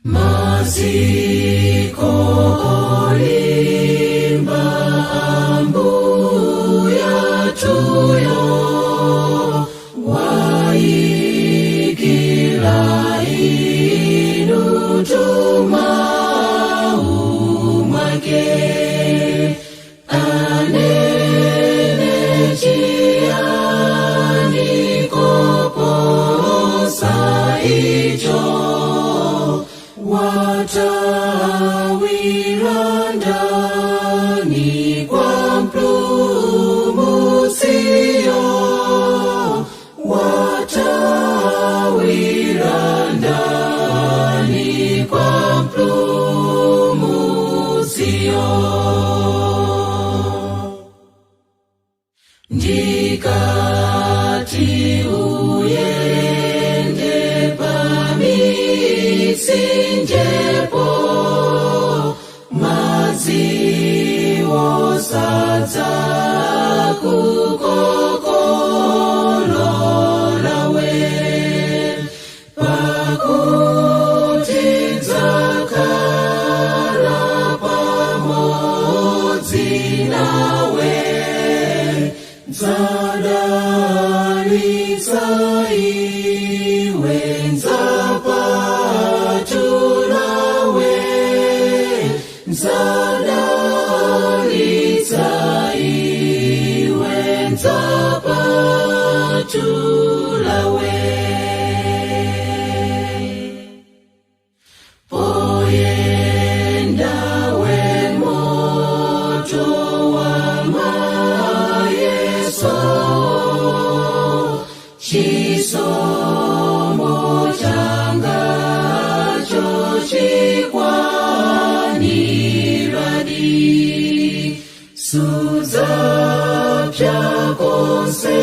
Maziko olimba ambuya tuyo waikila inu tumaumake anene chiyani koposa icho watawira ndani kwa Mpulumutsiyo, watawira ndani kwa Mpulumutsiyo. Ndikati uyende pamisinjepo, madziwo sadza kukokololawe, pakuti ndzakhala pamodzi nawe, ndzadalitsa iwe, ndzapatulawe, ndzadalitsa iwe, ndzapatulawe. Poyenda we moto wa mayeso, chisomo changa chochikwaniradi, sudzapya konse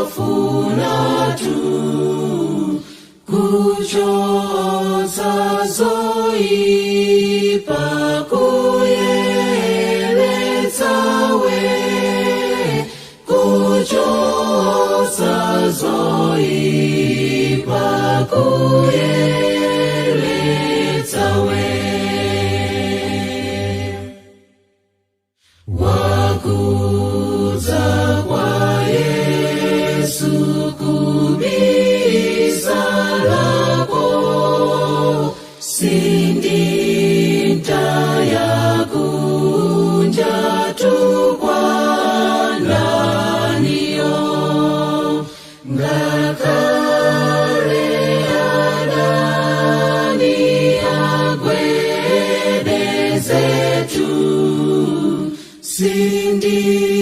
indangofuna tu kuchotsa zoipa kuyeretsawe, kuchotsa zoipa kuyeretsawe. Wakudza kwa Yesu kubisalako, sindinta yakunja tukwananiyo, ngakhale adani agwedezetu,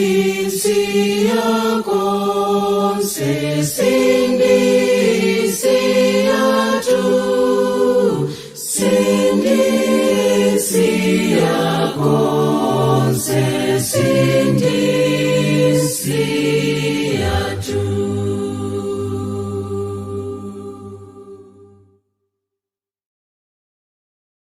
sindisiya konse.